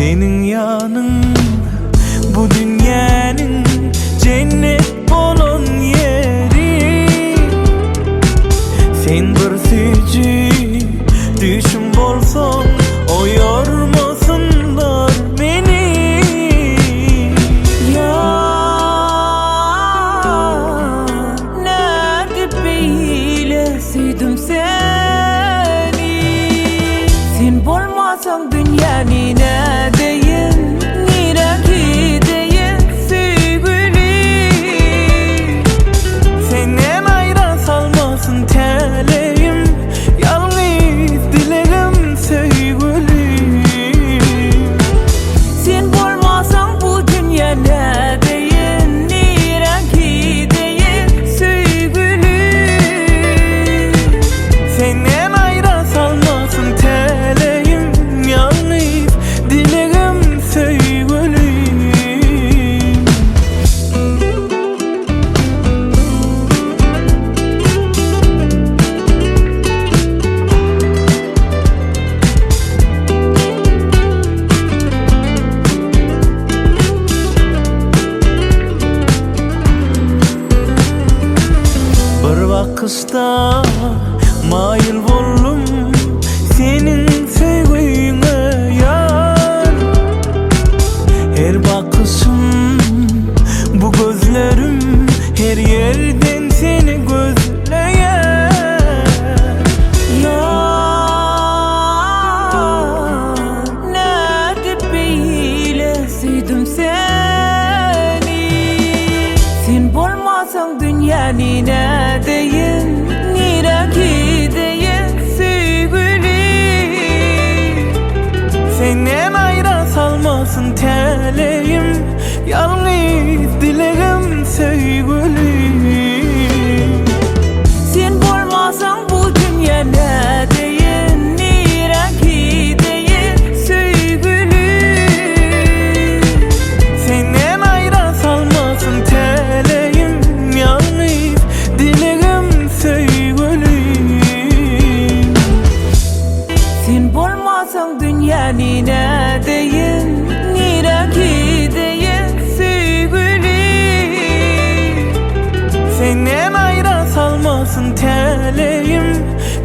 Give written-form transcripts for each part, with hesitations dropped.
Seniň ýanyň bu dünýäniň jennet bolan ýeri. Sen bir süýji düýşüm bolsaň oýarmasynlar meni. Ýar, nädip beýle söýdüm seni? Sen bolmasaň dünýäni nädeýin, nirä gideýin söýgüli? Senden aýra salmasyn täleýim, Ýalňyz dilegim söýgüli. Sen bolmasaň bu dünýä nädeýin, nirä gideýin söýgüli? Senden aýra salmasyn täleýim, Ýalňyz dilegim söýgüli. Bir bakyşda maýyl boldum seniň söýgüňe ýar. Her bakyşym bu gözlerim her ýerden seni gözleýär. Ýar, nädip beýle söýdüm seni? Sen bolmasaň dünýäni nädeýin, nirä gideýin söýgüli? Senden aýra salmasyn täleýim, Ýalňyz dilegim söýgüli. Sen bolmasaň bu dünýä nädeýin, nirä gideýin söýgüli? Senden aýra salmasyn täleýim, Ýalňyz dilegim söýgüli. Sen bolmasaň dünýäni nädeýin, nirä gideýin söýgüli? Senden aýra salmasyn täleýim,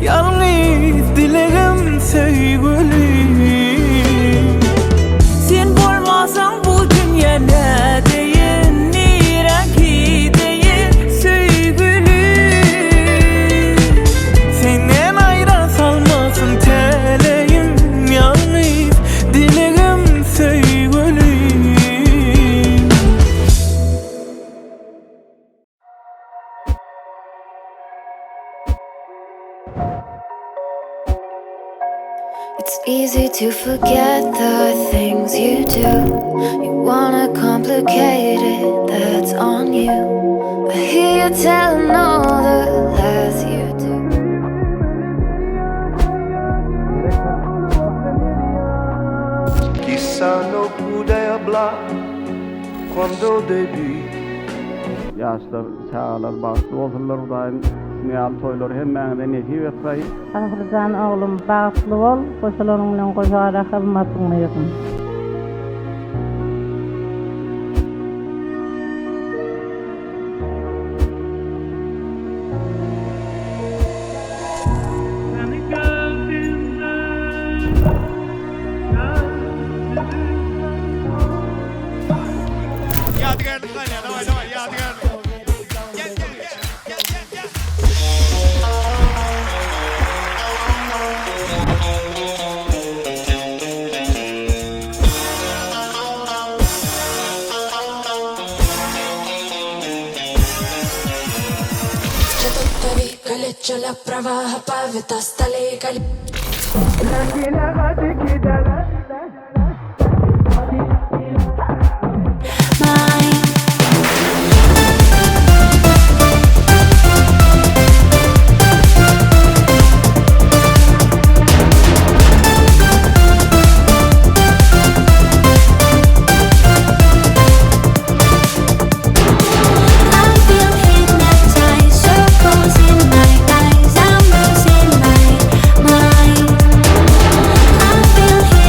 Ýalňyz dilegim söýgüli. Sen bolmasaň bu dünýä nädeýin, nirä gideýin söýgüli? Senden aýra salmasyn täleýim, Ýalňyz dilegim söýgüli. It's easy to forget the things you do. You wanna complicate it, that's on you. I hear you telling all the lies you do. Chissà no poudre blanc quando début. Ýaşlar, çagalar bagtly bolsunlar Hudaýym şuny ýaly toýlary hemmäňize nesip etsaý. Ahyrjan oglum bagtly bol goşalaryň bilen goşa gara hyzmatyňda ýörün. Ýadygärlik galýar, daway, daway, ýadygärlik. Gel, gel, gel, gel, gel, gel. I feel hypnotized, circles in my eyes. I'm losing my mind. I feel.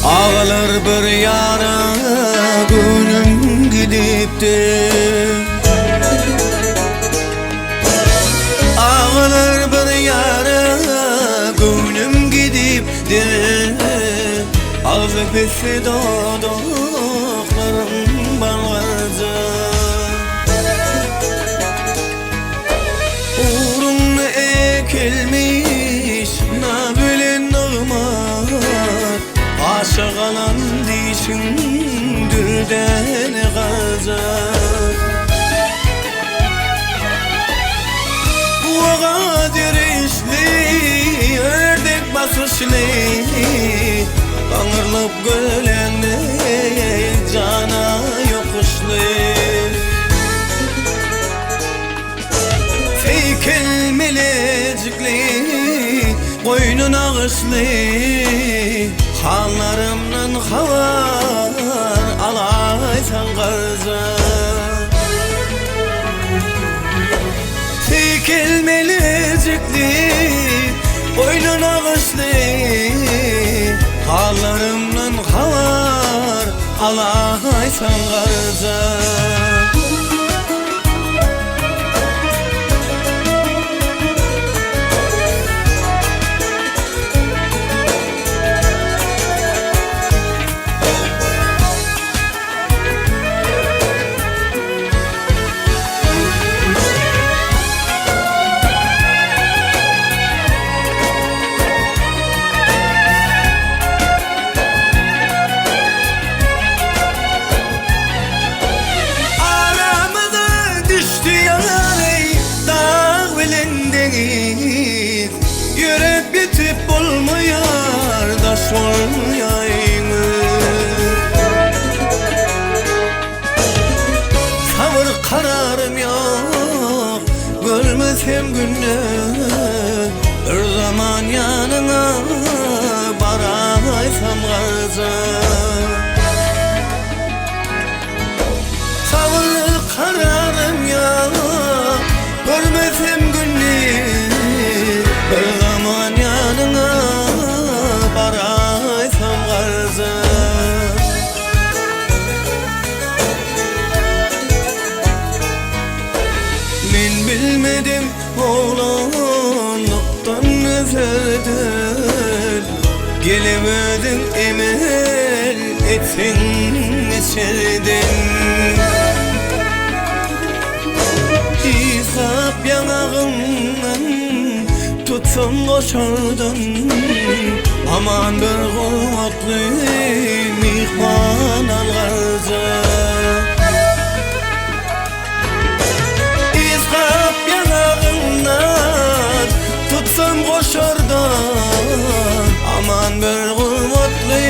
Agalar bir ýana göwnüm gidipdi. Agalar bir ýana göwnüm gidipdi. Agzy pisse dodaklarym balgaja. Ugrunda ekilmiş na bilen nygmat, Aşa galan dişiň dürden gajar. Guwaga derişli, ördek basyşly, Gaňyrlyp göleňde jana ýokuşly. Heýkel melejikli, goýny nagyşly, Hallarymdan habar alaýsaň garja. Heýkel melejikli, goýny nagyşly, Hallarymdan habar alaýsaň garja. Aramyza düşdi ýaly dag bilen deňiz, Ýöräp ýetip bolmaýar daş bolýaýyňyz. Sabyr kararym ýok, görmesem günde, Bir zaman ýanyňa baraýsam garja. Sabyr kararym ýok, görmesem günde, Bir zaman ýanyňa baraýsam garja. Men bilmedim oglanlykdan öterden, Gelip özüň emel etseň içerden. Ysgap ýaňagyňdan tutsam goşardan, Aman bir gurbatly myhman algarja. Ysgap ýaňagyňdan tutsam goşardan, Aman bir gurbatly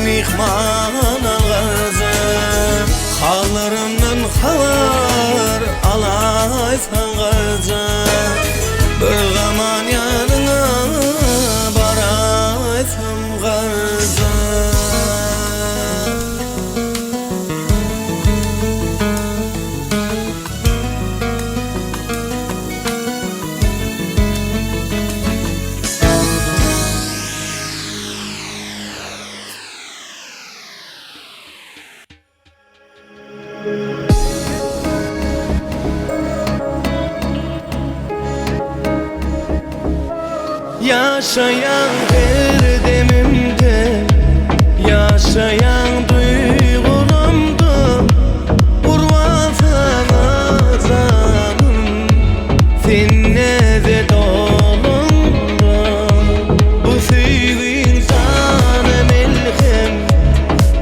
myhman algarja. Hallarymdan habar alaýsaň garja, Bir zaman ýanyňa baraýsam garja. Ýaşaýaň her demimde Ýaşaýaň duýgulamda Gurban saňa janym Sen näze dolaňda Bu söýgiň jana melhem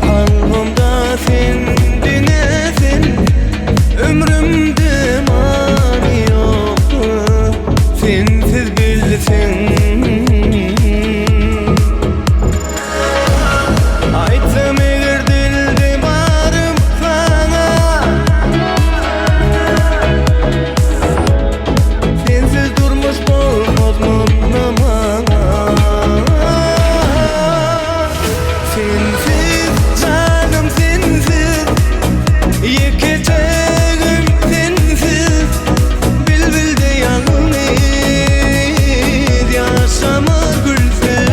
Kalbymda sen diňe sen Ömrümde many ýokdur Sensiz bilseň Aýtsam eger dilde barym saňa Sensiz durmuş bolmaz munda maňa Sensiz janym sensiz Ýeketegim sensiz Bilbilde ýalňyz Ýaşamaz gülsüz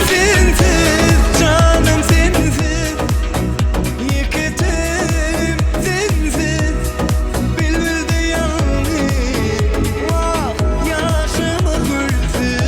Sensiz janym sensiz Ýeketegim sensiz Bilbilde ýalňyz Wah ýaşamaz gülsüz.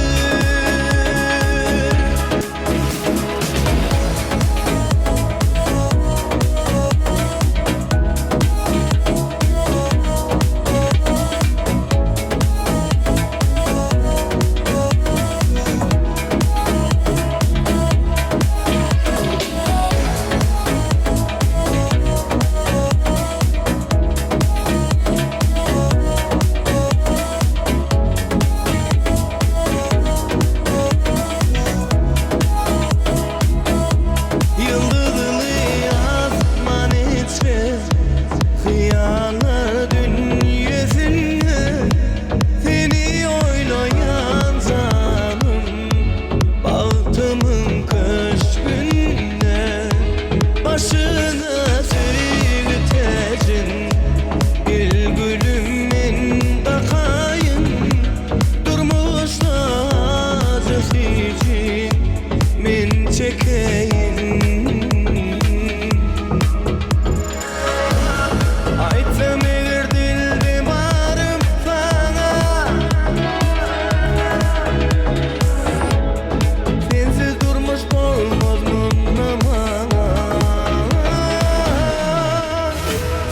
Ýyldyzly asman içre Hyýallar dünýesinde Seni oýlaýan janym Bagtymyň köşgünde Başyňa söýgi täjin Gel gülüm men dakaýyn Durmuşda ajy süýji men çekeýin. Aýtsam eger dilde barym saňa Sensiz durmuş bolmaz munda maňa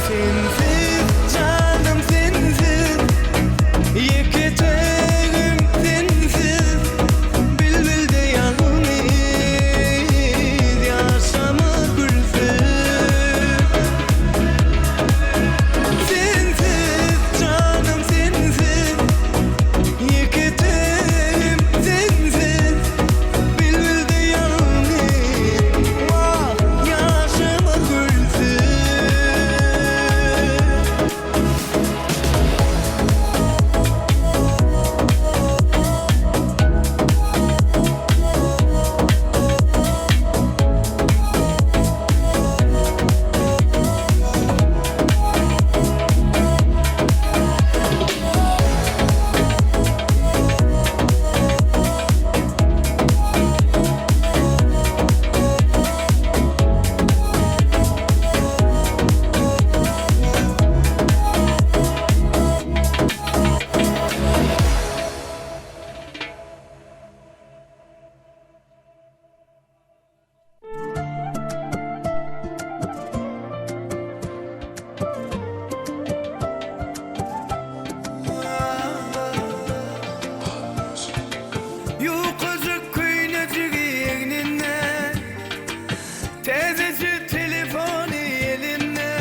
Sensiz janym sensiz Ýeketegim sensiz Bilbilde ýalňyz Ýaşamaz gülsüz Sensiz janym sensiz Ýeketegim sensiz Bilbilde ýalňyz Wah ýaşamaz gülsüz. Ýukajyk köýnejigi egninde Täzeje telefony elinde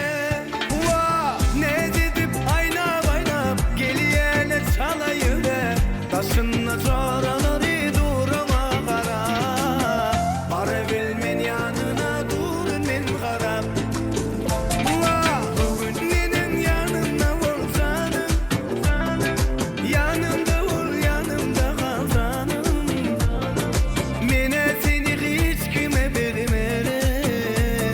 Wah, näz edip aýnap-aýnap Gelýäne çala ýüre Daşynda joralary dur oňa garap Barabilmen ýanyna durun men garap Wah, bu gün meniň ýanymda bol janym Ýanymda bol, ýanymda gal janym Menä seni hiç kime bermerin.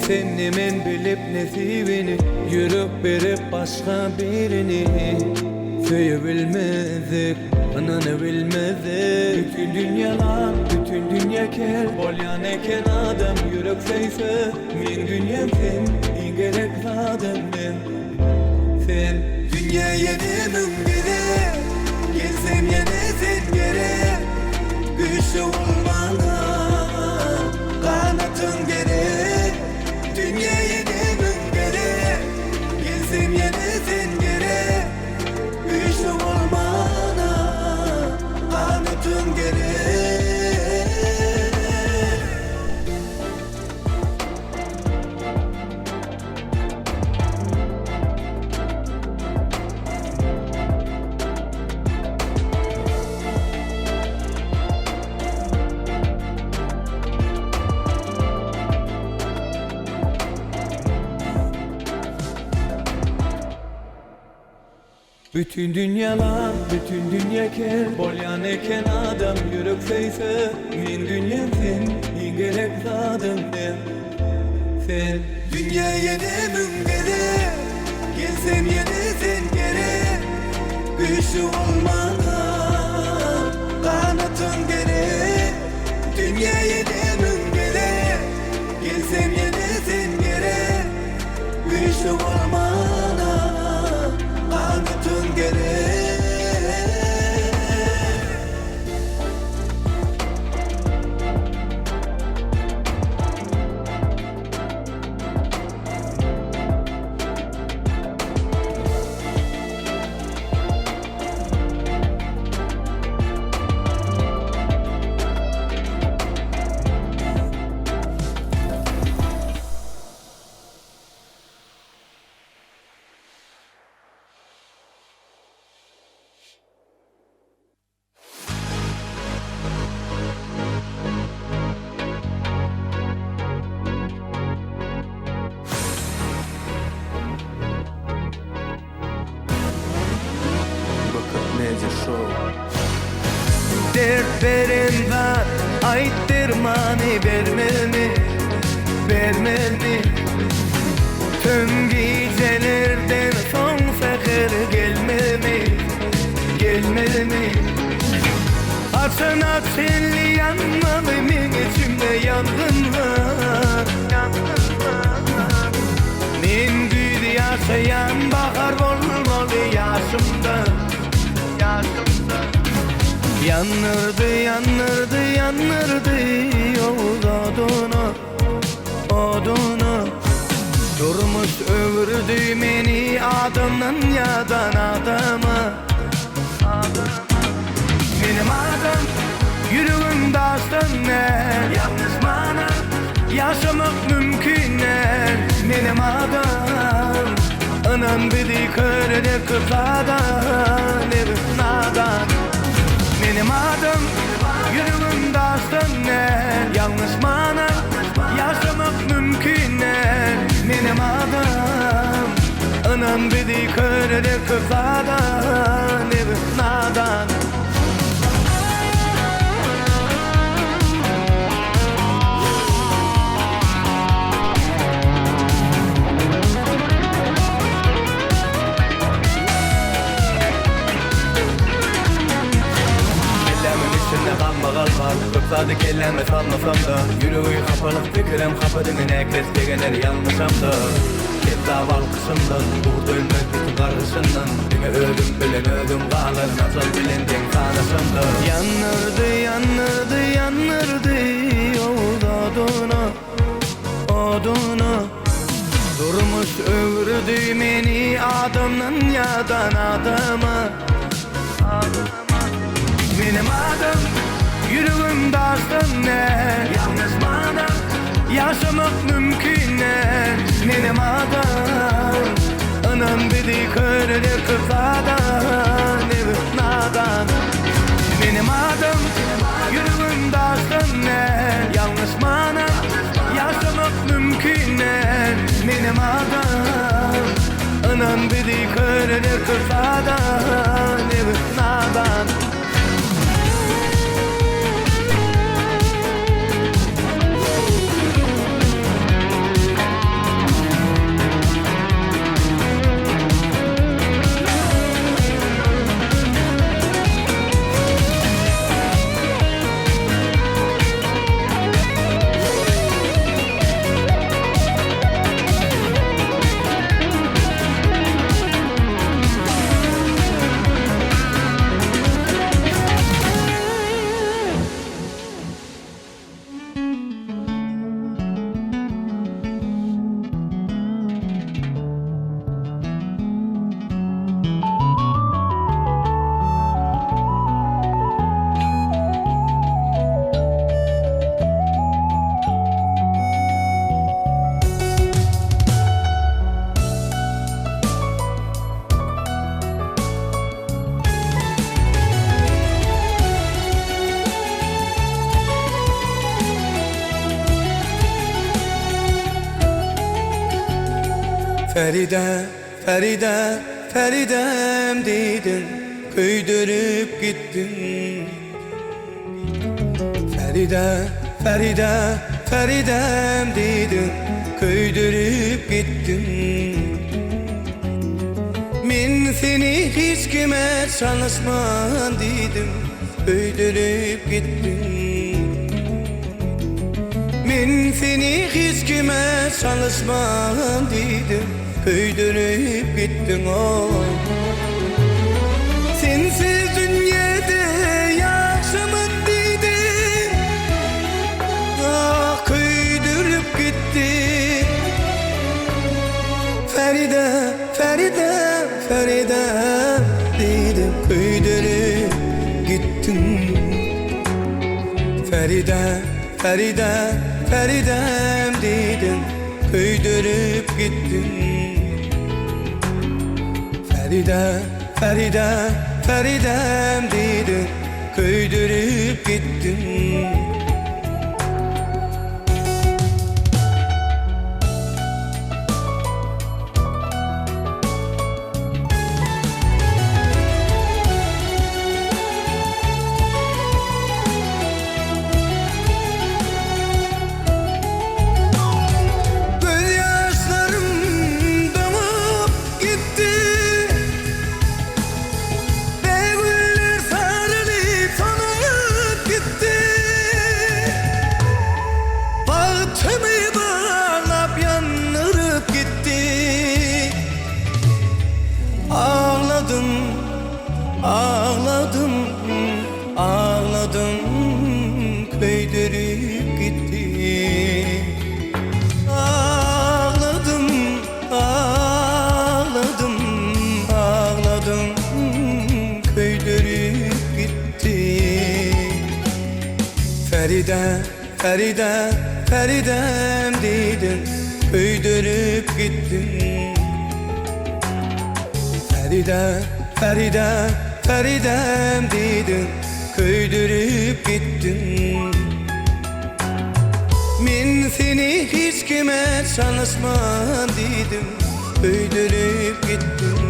sen ne men bilip nesibini Ýürek berip başga birini Söýebilmezdik, ynanabilmezdik Bütin dünýä lal, bütin dünýä ker Bolýan eken adam ýürek söýse Meň dünýäm sen, iň gerek zadym men Sen Dünýä ýene müň gezek Gelsem ýene sen gerek Güýçli bolmaga Ganatyň gerek Dünýä ýene müň gezek Gelsem ýene sen gerek Güýçli bolmaga Ganatyň gerek. Bütün dünýä lal, bütün dünýä ker Bolýan eken adam ýürek söýse Meň dünýäm sen, iň gerek zadym sen Sen. Dünýä ýene müň gezek Gelsem ýene sen gerek Güýçli bolmaga Ganatyň gerek Dünýä ýene müň gezek Gelsem ýene sen gerek Güýçli bolmana Ganatyň gerek. Dert beren zat aýt dermany bermelmi, bermelmi? Tüm gijelerden soň säher gelmelmi, gelmelmi? Haçana çenli ýanmaly meň içimde ýangynlar, ýangynlar? Men güýz ýaşaýan bahar bolmaly ýaşymda, ýaşymda. Ýandyrdy, ýandyrdy, ýandyrdy ýowuz oduna, oduna. Durmuş öwürdi meni adamdan ýadan adama, adama. Menem adam, ýüregim daşdan däl, Ýalňyşmana ýaşamak mümkin däl. Menem adam, ynan bizi kör eder köp zada, Nebis nadan. Menem adam, ýüregim daşdan däl, Ýalňyşmana ýaşamak mümkin däl. Menem adam, ynan bizi kör eder köp zada, Nebis nadan. Kellämiň içinde galmagal bar Köp zady kelläme salmasam-da Ýüregi hapalyk pikirem hapa diňe näkes begener ýalňyşamda Kezzap alkyşymdan Gurt ölmez itiň gargyşyndan Diňe özüm bilen özüm galaryn Ajal bilen deň sanaşamda Ýandyrdy, ýandyrdy, ýandyrdy Ýowuz oduna, oduna Durmuş öwürdi meni adamdan ýadan adama, adama Menem adam, ýüregim daşdan däl Ýalňyşmana ýaşamak mümkin däl Menem adam, ynan bizi kör eder köp zada Nebis nadan Menem adam, ýüregim daşdan däl Ýalňyşmana ýaşamak mümkin däl Menem adam, ynan bizi kör eder köp zada Nebis nadan. Feride, Feride, Feridem diýdiň, köýdürip gitdiň. Feride, Feride, Feridem diýdiň, köýdürip gitdiň. Men seni hiç kime çalyşman diýdim, köýdürip gitdiň. Men seni hiç kime çalyşman diýdim, köýdürip gitdiň oý. Sensiz dünýede ýaşaman diýdim, ah köýdürip gitdiň. Feride, Feride, Feride diýdim, köýdürip gitdiň. Feride, Feride, Feridem diýdiň, köýdürip gitdiň. Feride, Feride, Feridem diýdiň, köýdürip gitdiň. Gözýaşlarym doňup gitdi. Bägüller saralyp solup gitdi. Bagtymy barlap ýandyryp gitdi. Agladym, agladym, agladym, köýdürip gitdi. Agladym, agladym, agladym, köýdürip gitdi. Feride, Feride, Feridem diýdiň, köýdürip gitdiň. Feride, Feride, Feridem diýdiň, köýdürip gitdiň. Men seni hiç kime çalyşman diýdim, köýdürip gitdiň.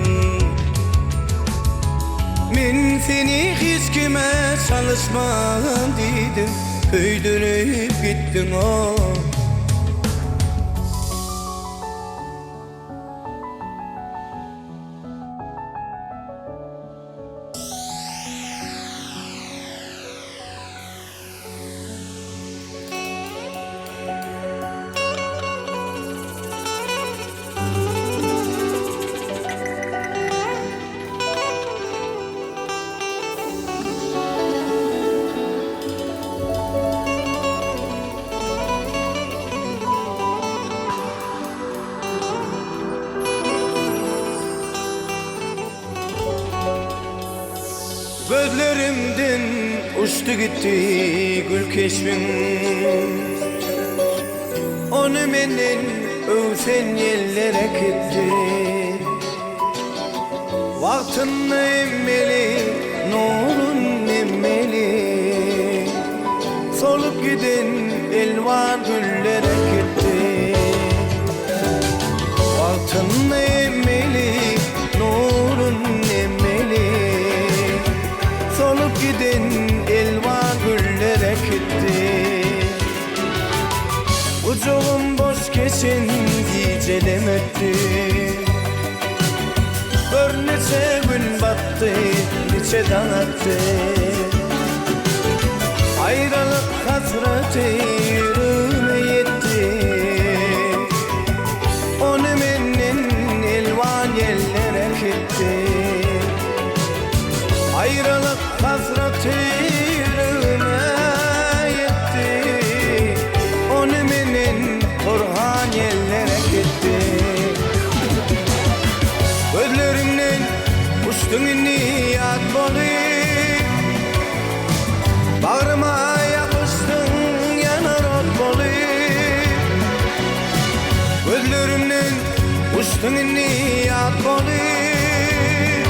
Men seni hiç kime çalyşman diýdim, köýdürip gitdiň oh. Gözlerimden uçdy gitdi gül keşbiň Ony menden öwsen ýeller äkitdi Wagtynda emmeli, nurun emmeli Solup giden elwan güller äkitdi Wagtynda emmeli, nurun emmeli Solup giden elwan güller äkitdi Gujagym boş geçen gijelem ötdi. Gör niçe gün batdy, niçe daň atdy. Aýralyk hasraty ýüregime ýetdi. Ony menden elwan ýeller äkitdi. Aýralyk hasraty ýüregime ýetdi. Ony menden porhan ýeller äkitdi. Gözlerimden uçduň indi ýat bolup. Bagryma ýapyşdyň ýanar ot bolup. Gözlerimden uçduň indi ýat bolup.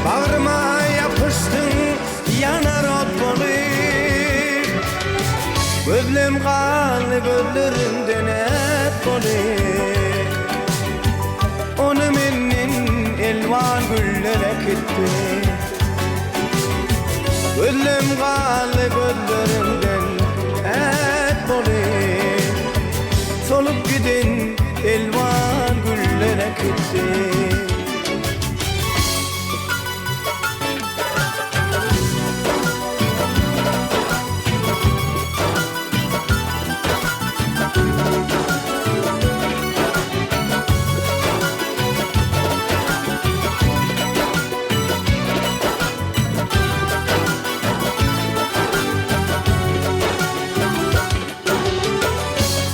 Bagryma ýapyşdyň ýanar ot bolup. Gözlem galdy gözlerimden ät bolup. Elwan güller äkitdi. Gözlem galdy gözleriňden ät bolup, Solup giden elwan güller äkitdi.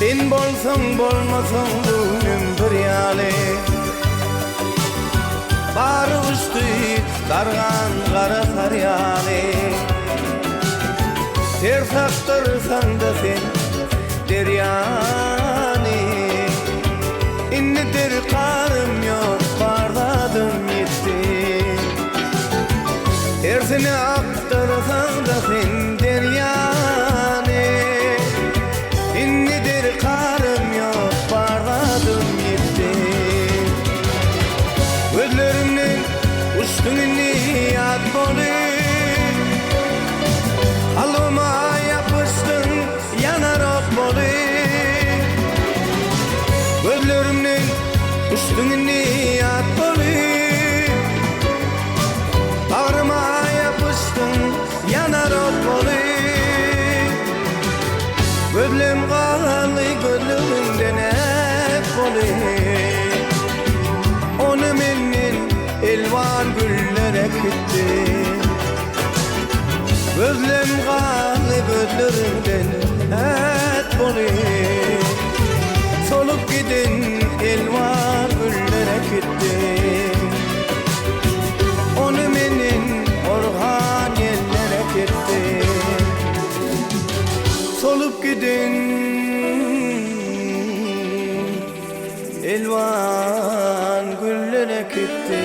Sen bolsaň bolmasaň göwnüm bir ýaly Bary uçdy dargan gara gar ýaly Ters akdyrsaň-da sen derýany Indi derkarym ýok, bar zadym ýetdi. Tersine akdyrsaň-da sen derýany Indi derkarym ýok, bar zadym ýetdi. Gözlerimden uçduň indi ýat bolup, Kalbyma ýapyşdyň ýanar ot bolup. Gözlerimden uçduň indi ýat bolup, Bagryma ýapyşdyň ýanar ot bolup. Gözlem galdy gözleriňden ät bolup, Ony menden elwan güller äkitdi. Gözlem galdy gözleriňden ät bolup, Solup giden elwan güller äkitdi. Ony menden organ ýeller äkitdi. Solup giden elwan güller äkitdi.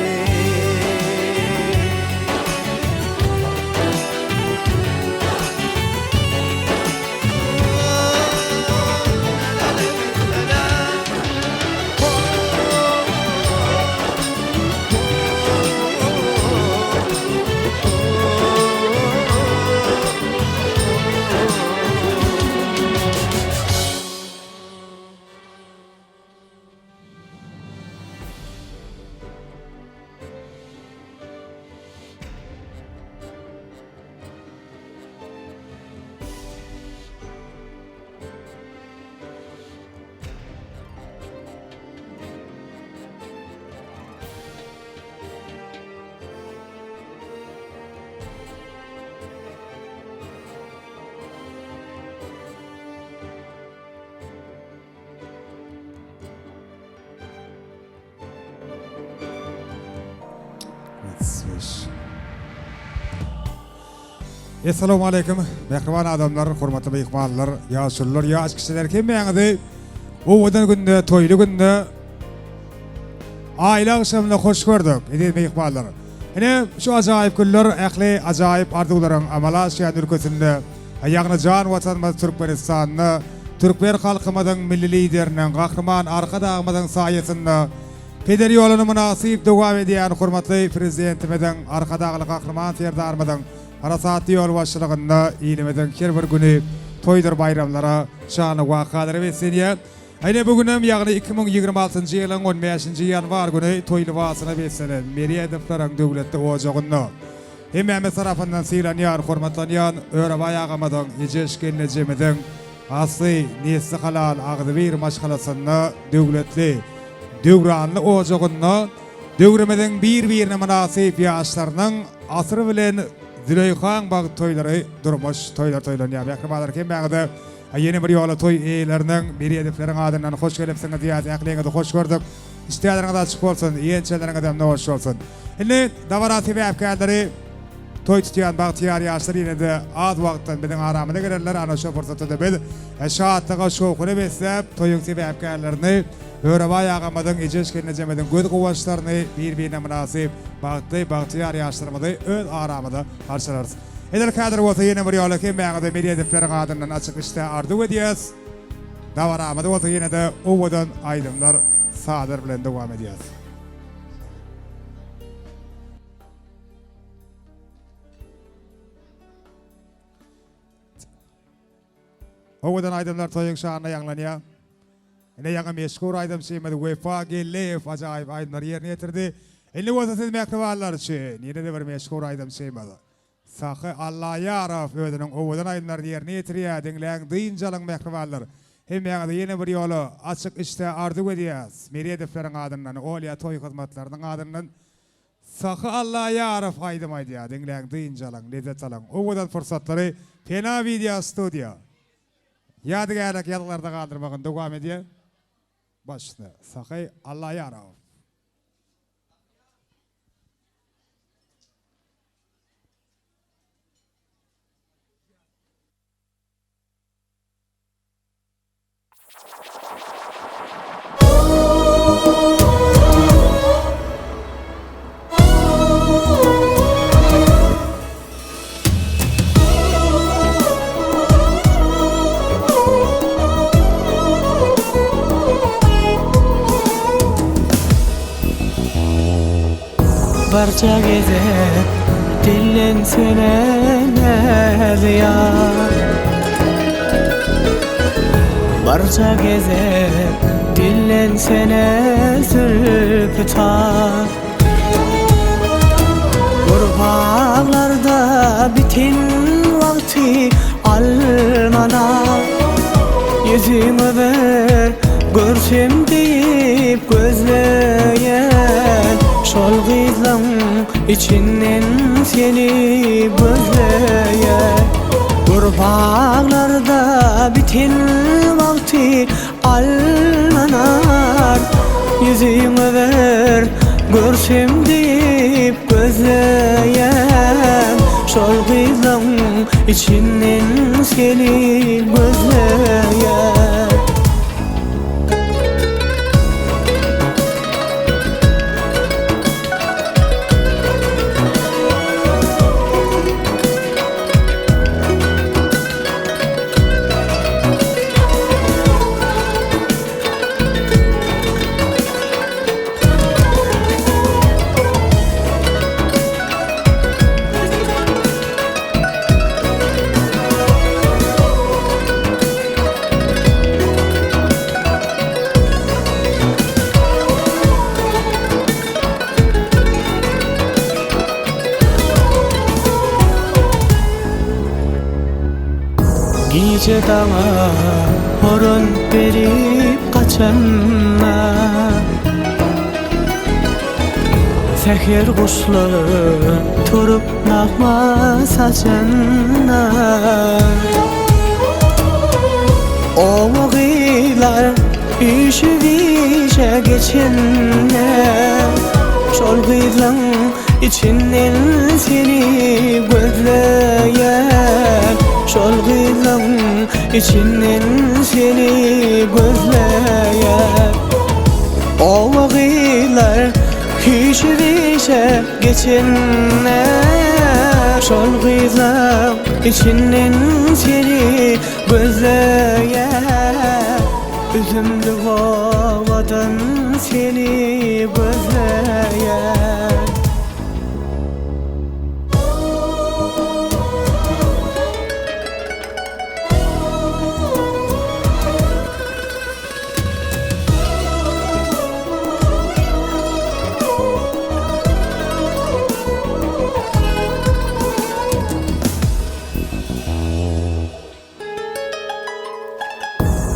Essalamu aleýkum, mähriban adamlar, hormatly myhmanlar, ýaşulular, ýaş kişiler, hemmäňizi owadan günde, toýly günde aýly agşamynda hoş gördük, eziz myhmanlar. Ine, şu ajaýyp günler ähli ajaýyp arzuwlaryň amala aşýan ülkesinde, ýagny jan Watanymyz Türkmenistanda türkmen halkymyzyň Milli Lideriniň, Gahryman Arkadagymyzyň saýasynda peder ýoluny mynasyp dowam edýän hormatly Prezidentimiziň, Arkadagly Gahryman Serdarymyzyň parasatly ýolbaşçylygynda ilimiziň her bir güni toýdur baýramlara, şanly wakalara beslenýär. Ine bu günem, ýagny 2026-njy ýylyň on bäşinji ýanwar güni toý lybasyna beslenen Meredowlaryň döwletli ojagynda hemmämiz tarapyndan sylanýan, hormatlanýan Örebaý agamyzyň, Ejeş gelnejemiziň asly, nesli halal, agzybir maşgalasynda döwletli, döwranly ojagynda döwrümiziň bir-birine mynasyp ýaşlarynyň Asyr bilen Züleýhaň bagt toýlary, durmuş toýlary toýlanýar. Mähribanlar hemmäňize Ýene bir ýola toý eýeleriniň, Meredowylaryň adyndan hoş gelipsiňiz diýýäs, ähliňizi hoş gördük. Işdäleriňiz açyk bolsun, iýen-içenleriňizem noş bolsun. Indi dabara sebäpkärleri toý tutýan bagtyýar ýaşlar ýene-de az wagtdan biziň aramyza gelerler. Ana şo pursatda-da biz şatlyga, şowhuna besläp, toýuň sebäpkärlerini, Örebaý agamyzyň, Ejeş gelnejemiziň göz guwançlaryny, bir-birine mynasyp, bagtly, bagtyýar ýaşlarymyzy öz aramyzda garşylarys. Edil häzir bolsa ýene bir ýola hemmäňize Meredowylaryň adyndan açyk işdä arzuw edýäs. Dabaramyzy bolsa ýene-de owadan aýdymlar, sazlar bilen dowam edýäs. Owadan aýdymlar toýuň şanyna ýaňlanýar. Ine ýaňy meşhur aýdymçymyz Wepa Gelleýew ajaýyp aýdymlary ýerine ýetirdi. Indi bolsa siz mähribanlar üçin ýene-de bir meşhur aýdymçymyz Sahy Allaýarow özüniň owadan aýdymlaryny ýerine ýetirýär. Diňläň, dynç alyň mähribanlar. Hemmäňize ýene bir ýola açyk işdä arzuw edýäs. Meredowlaryň adyndan, Olýa toý hyzmatlarynyň adyndan Sahy Allaýarow aýdym aýdýar. Diňläň, dynç alyň, lezzet alyň. Owadan pursatlary Pena Wideo Studio ýadygärlik ýazgylarda galdyrmagyny dowam edýär. Başda Sahy Allaýarow. Barça gezek dillensene näzýar Barça gezek dillensene zülpi tar Gurbaglarda bitin wagty almanar Ýüzüňi bir görsem diýip gözleýän Şol gyzlaň içinden seni gözleýän Gür baglarda biten wagty almanar Ýüzüňi bir görsem diýip gözleýän Şol gyzlaň içinden seni gözleýän. Gije daňa horan berip gaçanda Säher guşlar turup nagma saçanda Oba gyzlar üýşüp işe geçende Şol gyzlaň içinden seni gözleýän Şol gyzlaň içinden seni gözleýän Oba gyzlar üýşüp işe geçende Şol gyzlaň içinden seni gözleýän Üzümli owadan seni gözleýän.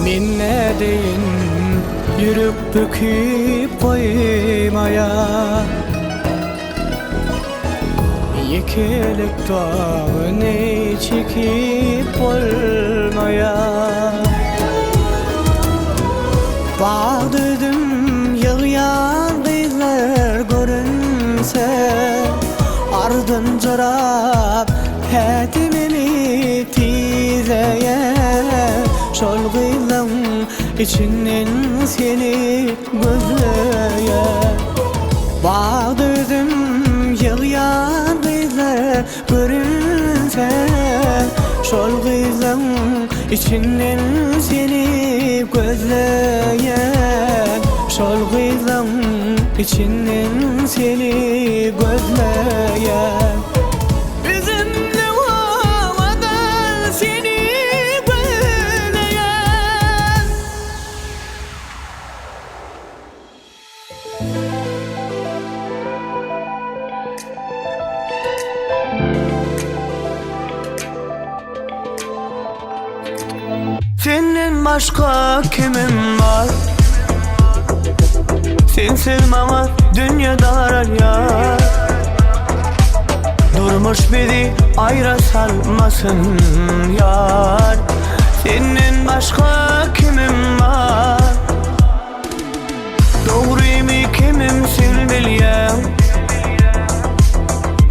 Men nädeýin ýürek böküp goýmaýa Ýekelik dagyny çekip bolmaýa Bagda üzüm ýygýan gyzlar görünse Ardyn jorap Ädimimi tizleýän Şol gyzlaň içinden seni gözleýän Bagda üzüm ýygýan gyzlar görünse Şol gyzlaň içinden seni gözleýän Şol gyzlaň içinden seni gözleýän. Üzümli owadan seni gözleýän. Senden başga kimim bar? Sensiz maňa dünýe daralýar. Durmuş bizi aýra salmasyn ýar. Senden başga kimim bar? Dogrymy kimim sen bilýäň.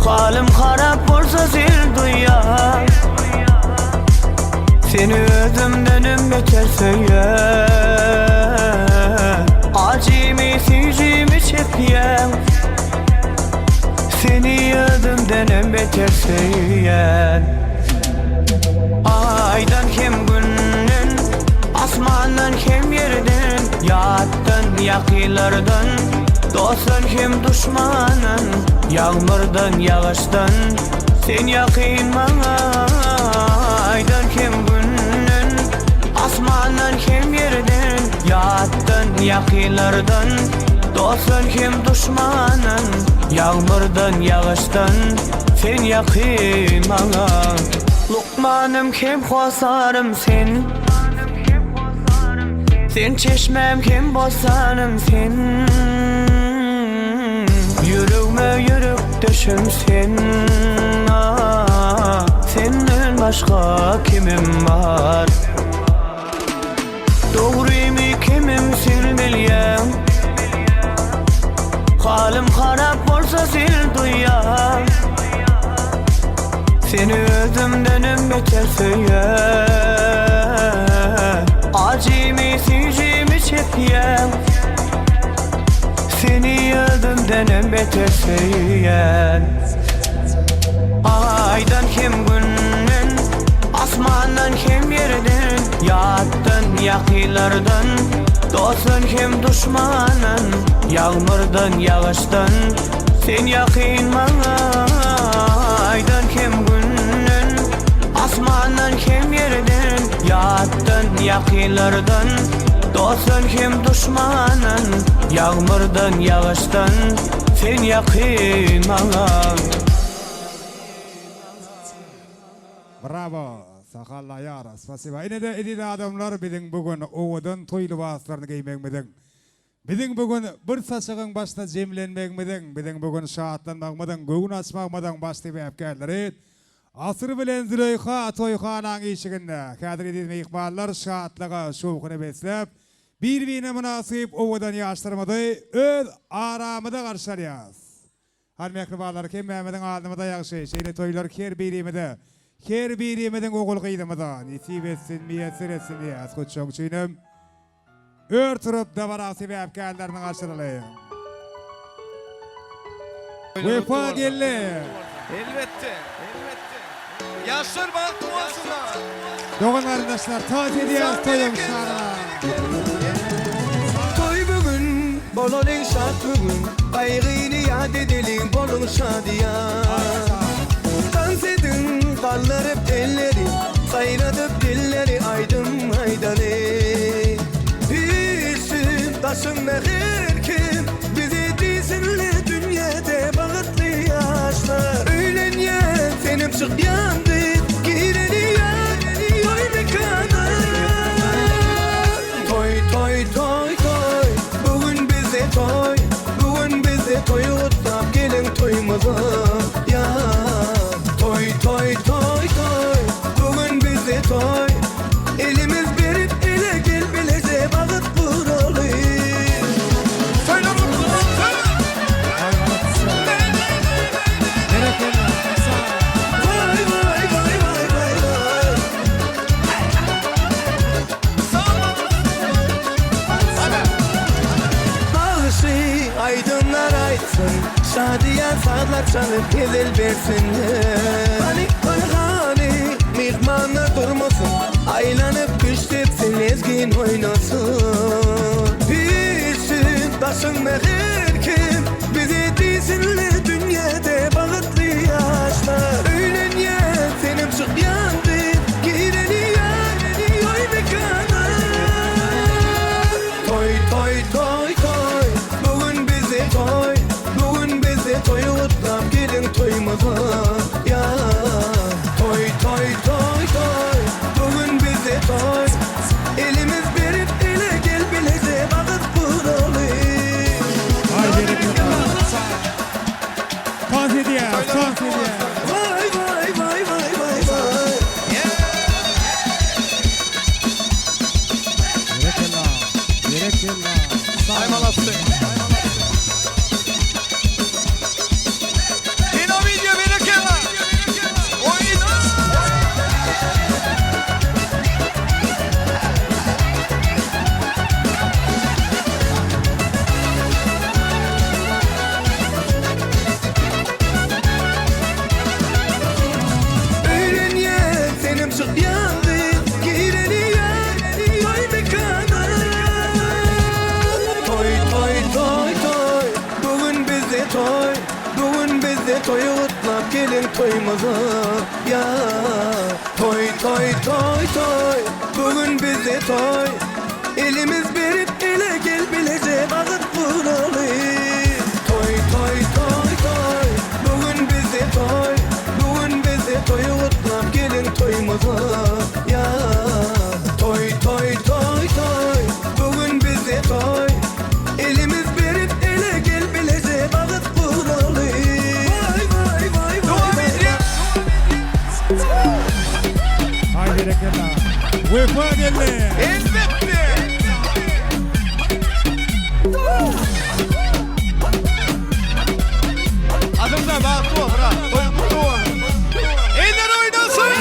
Halym harap bolsa sen duýýaň. Seni özümdenem beter söýýän. Ajymy süýjimi çekýäň. Seni özümdenem beter söýýän. Aýdan hem Günden, asmandan hem ýerden, Ýatdan, ýakynlardan, dostdan hem duşmandan, Ýagmyrdan, ýagyşdan sen ýakyn maňa. Aýdan hem Günden, asmandan hem ýerden, Ýatdan, ýakynlardan, dostdan hem duşmandan, Ýagmyrdan, ýagyşdan sen ýakyn maňa. Lukmanym hem hossarym sen Sen çeşmäm hem bossanym sen Ýüregme ýürekdeşim sen Senden başga kimim bar Dogrymy kimim sen bilýäň Halym harap bolsa sen duýýaň Seni özümdenem beter söýýän Ajymy süýjimi çekýäň Seni özümdenem beter söýýän Aýdan hem Günden, asmandan hem ýerden, Ýatdan, ýakynlardan, dostdan hem duşmandan, Ýagmyrdan, ýagyşdan sen ýakyn maňa. Aýdan hem Günden, asmandan hem ýerden, Ýatdan, ýakynlardan, dostdan hem duşmandan, Ýagmyrdan, ýagyşdan sen ýakyn maňa. Bravo Sahallaýar spasiba inede eziz adamlar biziň bu gün owadan toý lybaslaryny geýmegimiziň biziň bu gün bir saçagyň başyna jemlenmegimiziň biziň bu gün şatlanmagymyzyň göwün açmagymyzyň baş sebäpkärleri Asyr bilen Züleýha toýhanaň işiginde häzir eziz myhmanlar şatlyga şowhuna besläp bir-birine mynasyp owadan ýaşlarymyzy öz aramyza garşy alýas. Hany mähribanlar hemmämiziň alnymyza ýagşy şeýle toýlar her birimize her birimiziň ogul gyzymyza nesip etsin miýesser etsin diýýäs hut şoň üçinem ör turup dabara sebäpkärlerini garşylalyň. Wepa geldi. Elbetde. Elbetde. Ýaşlar bagtly bolsunlar. Dogan garyndaşlar tans edýäris toýuň şanyna. Toý bu gün, bolalyň şat bu gün, Gaýgyny ýat edeliň, boluň şadyýan. Tans ediň, galdyryp elleri, Saýradyp dilleri aýdym aýdaly. Üýşsün daşyňda her kim, Bizi diýsinler dünýäde bagtly ýaşlar. Öýlenýän senem çykýan gyz, Gireli ýar toý mekana. Toý toý toý toý, bu gün bizde toý, Bu gün bizde toý gutlap geliň toýumyza ýar. Toý toý toý toý, bu gün bizde toý, Elimiz berip ele gel bileje bagyt guraly. Waý waý waý waý waý waý. Bagşy aýdymlar aýtsyn, Şadyýan sazlar çalyp hezil bersinler. Hany, hany, hany, myhmanlar durmasyn, Aýlanyp küşt etsin, lezgin oýnasyn. Üýşsün daşyňda her kim, Bizi diýsinler dünýäde bagtly ýaşlar. Öýlenýän senem çykýan gyz, Gireli ýar toý mekana. Toý toý toý toý bu gün bizde toý bu gün bizde toý gutlap geliň toýumyza ýar. geliň toýumyza ýa Toý toý toý toý bu gün bizde toý Elimiz berip ele gel bileje bagyt guraly Toý toý toý toý bu gün bizde toý Bu gün bizde toýy gutlap geliň toýumyza ýa Toý toý toý toý bu gün bizde toý Elimiz berip ele gel bileje bagyt guraly Waý waý waý waý Haý berekella. Wepa geldi. Elbetde. Asylda bagtly bol, brat. Toýuň gutly bolsun. Eller oýnasyn!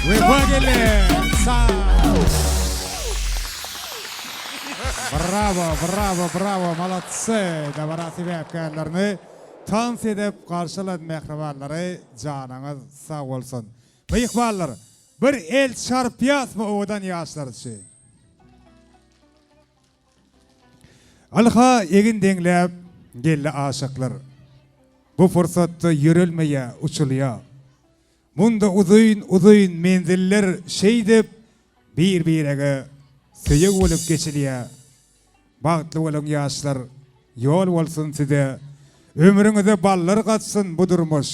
Wepa geldi. Sag. Bravo, bravo, bravo, molodtsy. Dabara sebäpkärlerini tans edip garşylan mähribanlary janyňyz sag bolsun. Myhmanlar, bir el çarpýasmy owadan ýaşlar üçin? Ylha egin deňläp geldi aşyklar. Bu pursatda ýörelmeýä, uçulýa. Munda uzyn-uzyn menziller şeýdip bir-birege söýeg bolup geçilýä. Bagtly boluň ýaşlar, ýol bolsun size. Ömrüňize ballar gatsyn bu durmuş.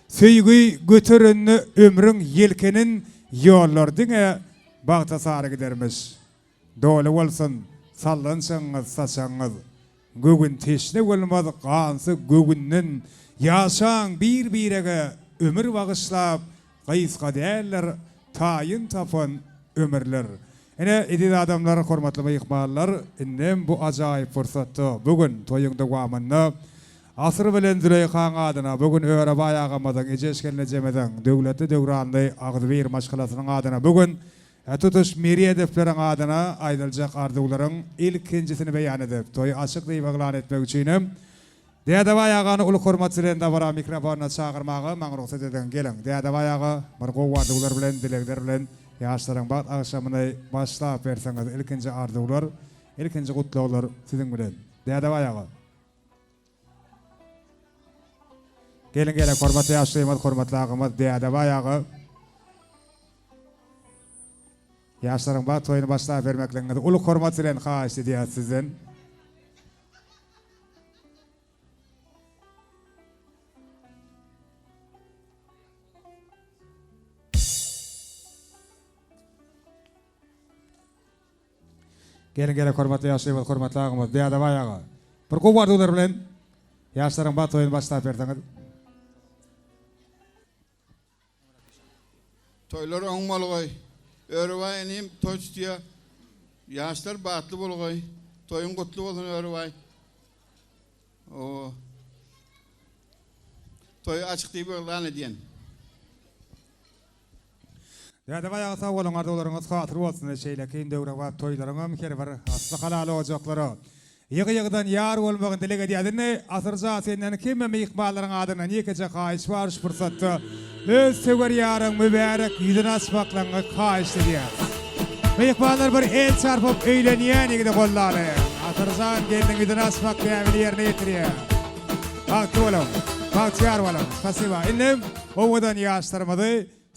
Söýgi göterende ömrüň ýelkenin ýollar diňe bagta sary gidermiş. Doly bolsun sallançagyňyz saçagyňyz. Göwün teşne bolmaz gansy göwünden Ýaşaň bir birege ömür bagyşlap Gysga däldir taýyn tapan ömürler. Ine, eziz adamlar, hormatly myhmanlar, indem bu ajaýyp pursatda, bu gün toýuň dowamynda Asyr bilen Züleýhaň adyna, bu gün Örebaý agamyzyň, Ejeş gelnejemiziň, döwletli-döwranly agzybir maşgalasynyň adyna, bu gün tutuş Meredowylaryň adyna aýdyljak arzuwlaryň ilkinjisini beýan edip, toýy açyk diýip yglan etmek üçinem Dädebaý agany uly hormat bilen dabara mikrofonyna çagyrmaga maňa rugsat ediň. Geliň, Dädebaý aga, bir gowy arzuwlar bilen, dilegler bilen ýaşlaryň bagt agşamyny başlap berseňiz, ilkinji arzuwlar, ilkinji gutlaglar siziň bilen. Dädebaý aga. Geliň, geliň, hormatly ýaşulymyz, hormatly agamyz Dädebaý aga. Ýaşlaryň bagt toýuny başlap bermekligiňizi uly hormat bilen haýyşt edýäris sizden. Geliň gerek hormatly ýaşulymyz hormatly agamyz Dädebaý aga. Bir gowy arzuwlar bilen ýaşlaryň bagt toýuny başlap berseňiz. Toýlar oň bolgaý. Örübaý inim toý tutýa. Ýaşlar bagtly bolgaý. Toýuň gutly bolsun Örübaý. O. Toýy açyk diýip yglan edýän. Dädebaý aga sag boluň arzuwlaryňyz hasyl bolsun şeýle kyn döwrebap toýlaryňam her bir asly halal ojaklara Ýygy-ýygydan ýar bolmagyny dileg edýäs. Indi Asyrjan senden hemme myhmanlaryň adyndan ýekeje haýyş bar şu pursatda öz söwer ýaryň mübärek ýüzüni açmaklygyňy haýyşt edýäs. Myhmanlar bir el çarpyp öýlenýän ýigidi goldaly. Asyrjan gelniň ýüzüni açmak däbini ýerine ýetirýär. Bagtly boluň. Bagtyýar boluň. Spasiba. Indi owadan ýaşlarymyzy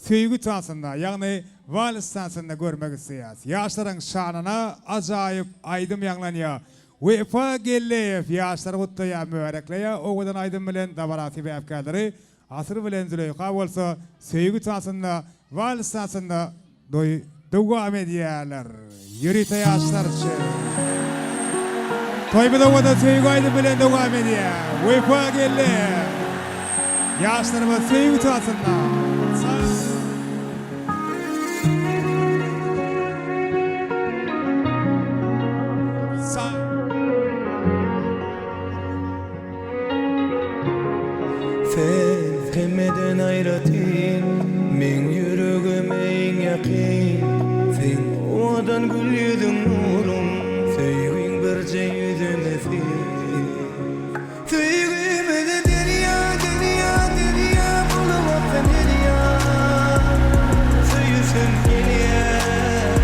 söýgi tansynda, ýagny wals tansynda görmek isleýäs. Ýaşlaryň şanyna ajaýyp aýdym ýaňlanýar. Wepa Gelleýew ýaşlary gutlaýar, mübärekleýär. Owadan aýdym bilen dabara sebäpkärleri Asyr bilen Züleýha bolsa söýgi tansynda, wals tansynda Doý dowam edýärler. Ýörite ýaşlar üçin. Toýumyz owadan söýgi aýdym bilen dowam edýär. Wepa geldi. Ýaşlarymyz söýgi tasynda. Sen hemmeden aýratyn meň ýüregime. iň ýakyn Seň owadan gül ýüzüň nuruň Söýgiň birje ýüzüme syn Söýgimiz derýa derýa derýa bolup aksa derýa Söýesim gelýär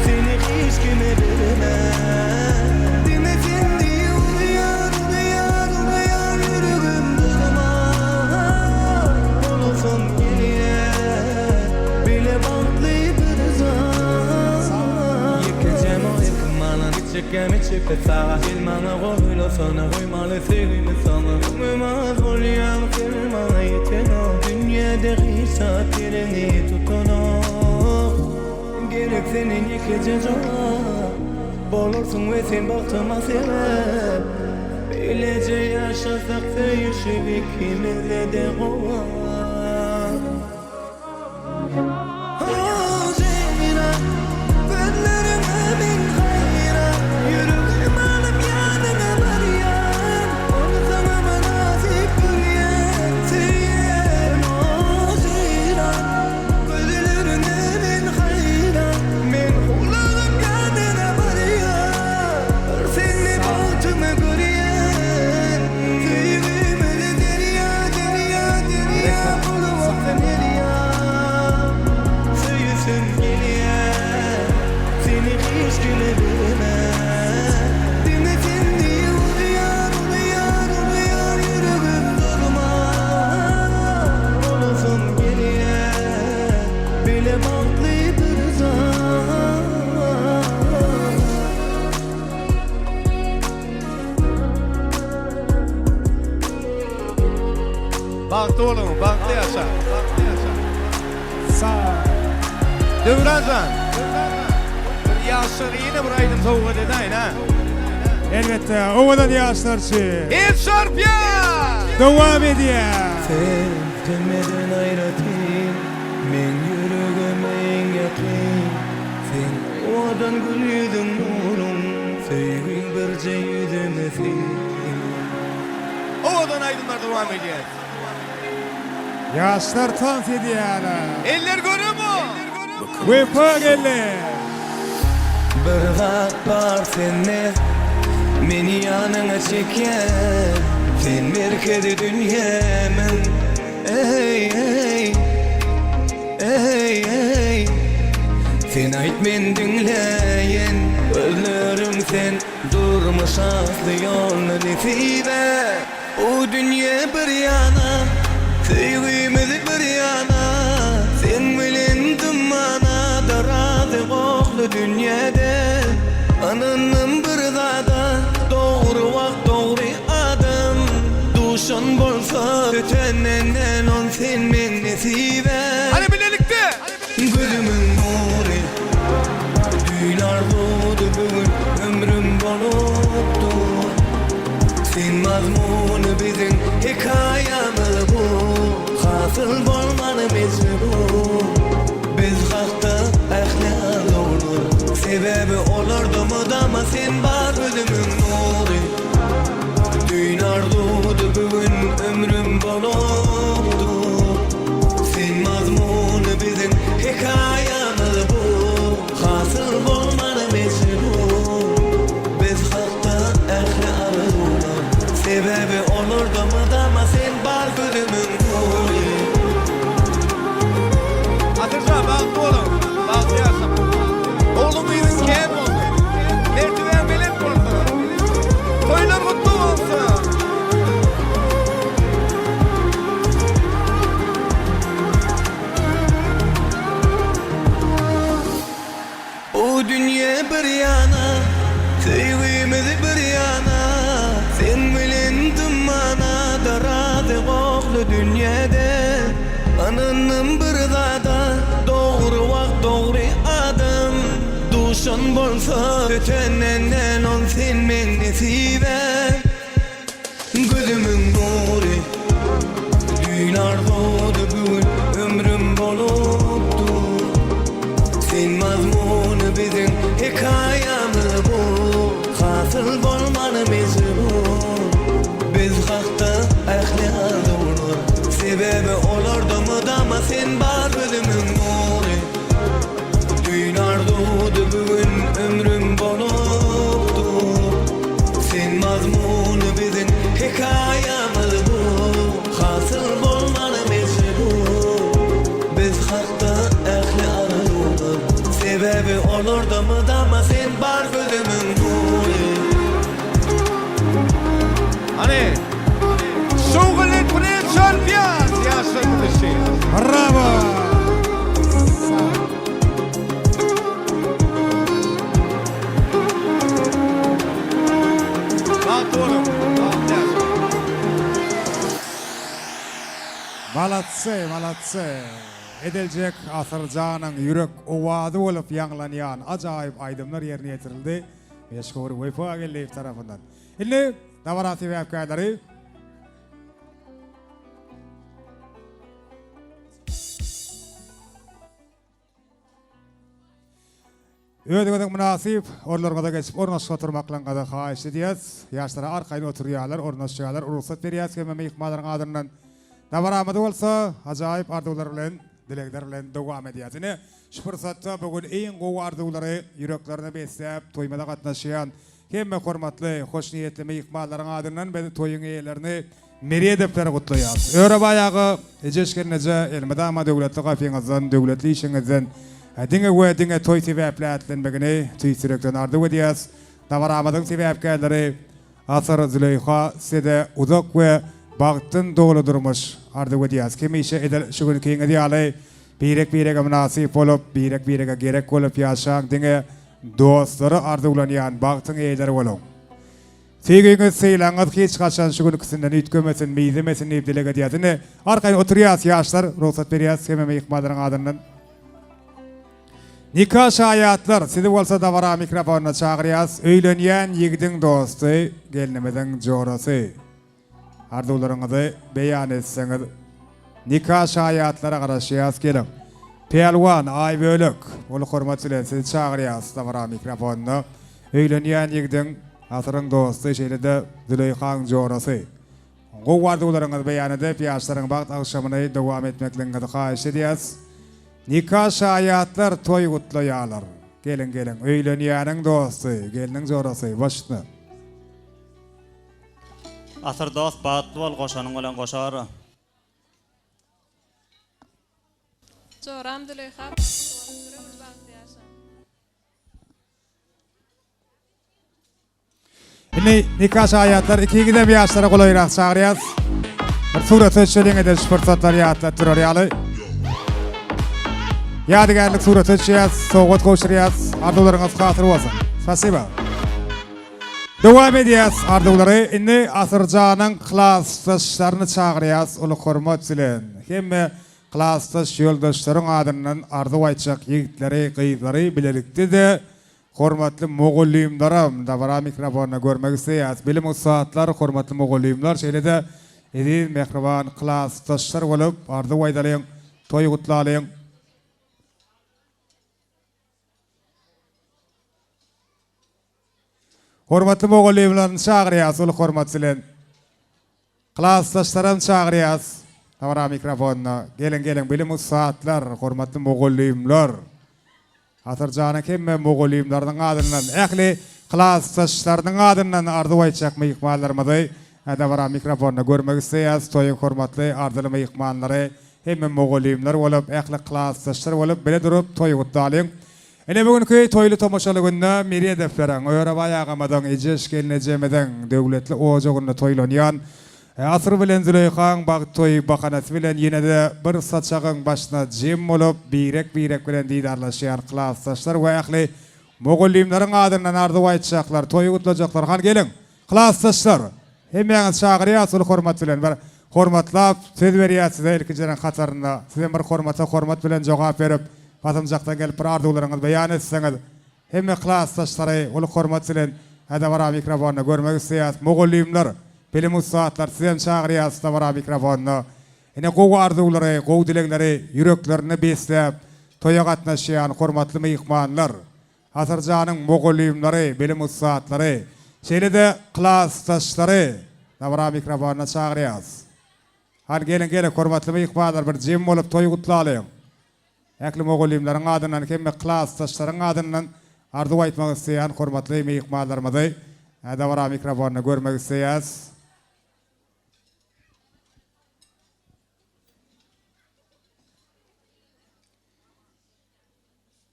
seni hiç kime bermän Diňe sen diýip urýar urýar urýar ýüregim durman Bolasym gelýär bile bagtly bir zaman Ýekejem o ilki maňa Çekýän içip saga Gel maňa goýlasana Goýmaly söýgimi saňa Öňüm az bolýaň sen maňa ýetenok Dünýäde hiç zat ýeriňi tutanok Gerek senden ýekeje jogap Bolarsyň we sen bagtyma sebäp Bileje ýaşasak söýüşip ikimizede gowak. Söýesim gelýär Seni hiç kime bermen Diňe sen diýip urýar urýar urýar ýüregim durman Bolasym gelýär bile bagtly bir zaman. Bagtly boluň, bagtly ýaşaň. Bagtly ýaşaň. Sag. Döwran jan. Bir ýaşlar ýene bir aýdym sowgat edäýin ha. Elbetde, owadan ýaşlar üçin. El çarpýa! Dowam edýär. Sen hemmeden aýratyn, meň ýüregime iň ýakyn. Seň owadan gül ýüzüň nuruň, söýgiň birje ýüzüme syn. Owadan aýdymlar dowam edýär. Ýaşlar tans edýärler. Eller görümo. Wepa geldi. Bir zat bar sende Meni ýanyňa çekýän Sen merkezi dünýämiň Eý eý Eý eý Sen aýt men diňläýin Gözlerim sen Durmuş atly ýolda nesibe Bu dünýe bir ýana Söýgimiz bir ýana Seň bilen dymmana-da razy gohly dünýede Ynandym bir zada Dogry wagt dogry adam Duşan bolsa ötenden ol sen meň nesibäm. Hany bilelikde! Gözümiň nury Düýn arzuwdy bu gün ömrüm bolup dur Sen mazmuny biziň hekaýamyz bu Hasyl bolmany mejbur Biz hakda ähli arzuwlar Sebäbi olarda mydama sen bar Gözümiň nury Düýn arzuwdy bu gün ömrüm bolup dur Sen mazmuny biziň hekaýamyz bu Hasyl bolmany mejbur Biz hakda ähli arzuwlar Sebäbi olarda mydama sen bar gözümiň nury. Atyrjan bagtly boluň, bagtly ýaşaň. Ogluň gyzyň kän bolsun. Mertebäň belent bolsun. Toýlar gutly bolsun. Bu dünýe bir ýana, söýgimiz bir ýana, Sen bilen dymmana-da razy gohly dünýede. Ynandym bir zada, dogry wagt dogry adam, Duşan bolsa ötenden ol sen meň nesibäm. Gözümiň nury Düýn arzuwdy bu gün ömrüm bolup dur Sen mazmuny biziň hekaýamyz bu Hasyl bolmany mejbur Biz hakda ähli arzuwlar Sebäbi olarda mydama sen bar gözümiň nury. Sebäbi olarda mydama sen bar gözümiň nury. Hany, şowhunly pres çarpýas ýaşlar gülüşi. Bravo! Bagtly boluň, bagtly ýaşaň. Malatsy, malatsy. Ediljek Asyr janyň ýürek owazy bolup ýaňlanýan ajaýyp aýdymlar ýerine ýetirildi meşhur Wepa Geldiýew tarapyndan. Indi dabara sebäpkärleri Özüňiziň mynasyp orunlaryňyza geçip ornaşyp oturmaklygyňyzy haýyş edýäs. Ýaşlara arkaýyn oturýarlar, ornaşýarlar, rugsat berýäs hemme myhmanlaryň adyndan. Dabaramyzy bolsa ajaýyp arzuwlar bilen, dilegler bilen dowam edýäs. Ine, şu pursatda bu gün iň gowy arzuwlary ýüreklerine besläp, toýumyza gatnaşýan Hemme hormatly, hoşniýetli myhmanlaryň adyndan biz toýuň eýelerini Meredowlary gutlaýarys. Örebaý aga, Ejeş gelneje elmydama döwletli gapyňyzdan, döwletli işiňizden diňe we diňe toý sebäpli ätlenmegini tüýs ýürekden arzuw edýäris. Dabaramyzyň sebäpkärleri Asyr, Züleýha size uzak we bagtdan doly durmuş arzuw edýäris. Hemişe edil şu günkiňiz ýaly birek-birege mynasyp bolup, birek-birege gerek bolup ýaşaň, diňe Dostlary arzuwlanýan bagtyň eýeleri boluň. Söýgiňiz, sylagyňyz hiç haçan şu günküsinden üýtgemesin, mizemesin diýip dileg edýäs. Indi arkaýyn oturýas ýaşlar, rugsat berýäs hemme myhmanlaryň adyndan. Nika şaýatlar, sizi bolsa dabara mikrofonyna çagyrýas. Öýlenýän ýigidiň dosty, gelnimiziň jorasy. Arzuwlaryňyzy beýan etseňiz. Nika şaýatlara garaşýas geliň. Pälwan, Aýbölek, uly hormat bilen sizi çagyrýas dabara mikrofonyna. Öýlenýän ýigdiň Asyryň dosty şeýle-de Züleýhaň jorasy. Gowy arzuwlaryňyzy beýan edip ýaşlaryň bagt agşamyny dowam etmekligiňizi haýyş edýäs. Nika şaýatlar toý gutlaýalar. Geliň geliň öýlenýäniň dosty, gelniň jorasy, baş üstüne. Asyr dost bagtly bol goşanyň bilen goşa gara. Joram Züleýha bagtly boluň bir ömür bagtly ýaşaň. Indi nika şaýatlar ikiňizem ýaşlara golaýrak çagyrýas. Bir surata düşeliň edil şu pursatlary ýatlap durar ýaly. Ýadygärlik surata düşýäs, sowgat gowşurýas. Arzuwlaryňyz hasyl bolsun. Spasiba. Dowam edýäs arzuwlary. Indi Asyrjanyň klasdaşlaryny çagyrýas uly hormat bilen. Hemme klasdaş ýoldaşlaryň adyndan arzuw aýtjak ýigitleri, gyzlary bilelikde-de hormatly mugallymlaram dabara mikrofonynda görmek isleýäs. Bilim ussatlar, hormatly mugallymlar, şeýle-de eziz mähriban klasdaşlar bolup arzuw aýdalyň, toý gutlalyň. Hormatly mugallymlaryny çagyrýas uly hormat bilen. Klasdaşlaram çagyrýas. Dabara mikrofonyna. Geliň geliň bilim ussatlar, hormatly mugallymlar. Asyrjanyň hemme mugallymlarynyň adyndan, ähli klasdaşlarynyň adyndan arzuw aýtjak myhmanlarymyzy dabara mikrofonyna görmek isleýäs. Toýuň hormatly arzyly myhmanlary, hemme mugallymlar bolup, ähli klasdaşlar bolup bile durup toý gutlalyň. Ine bu günki toýly tomaşaly günde Meredowlaryň, Örebaý agamyzyň, Ejeş gelnejemiziň döwletli ojagynda toýlanýan Asyr bilen Züleýhaň bagt toýy bahanasy bilen ýene-de bir saçagyň başyna jem bolup, birek-birek bilen didarlaşýan klasdaşlar we ähli mugallymlaryň adyndan arzuw aýtjaklar, toýy gutlajaklar hany geliň! Klasdaşlar! Hemmäňizi çagyrýas uly hormat bilen. Bir hormatlap söz berýäs size ilkinjileriň hatarynda. Sizem bir hormata hormat bilen jogap berip, basymjakdan gelip bir arzuwlaryňyzy beýan etseňiz. Hemme klasdaşlary uly hormat bilen dabara mikrofonynda görmek isleýäs. Mugallymlar, bilim ussatlary sizem çagyrýas dabara mikrofonynda. Ine gowy arzuwlary, gowy dilegleri ýüreklerinde besläp toýa gatnaşýan hormatly myhmanlar! Asyrjanyň mugallymlary, bilim ussatlary, şeýle-de klasdaşlary dabara mikrofonyna çagyrýarys. Hany geliň geliň hormatly myhmanlar bir jem bolup toý gutlalyň. Ähli mugallymlaryň adyndan hemme klasdaşlaryň adyndan arzuw aýtmak isleýän hormatly myhmanlarymyzy dabara mikrofonyna görmek isleýäris.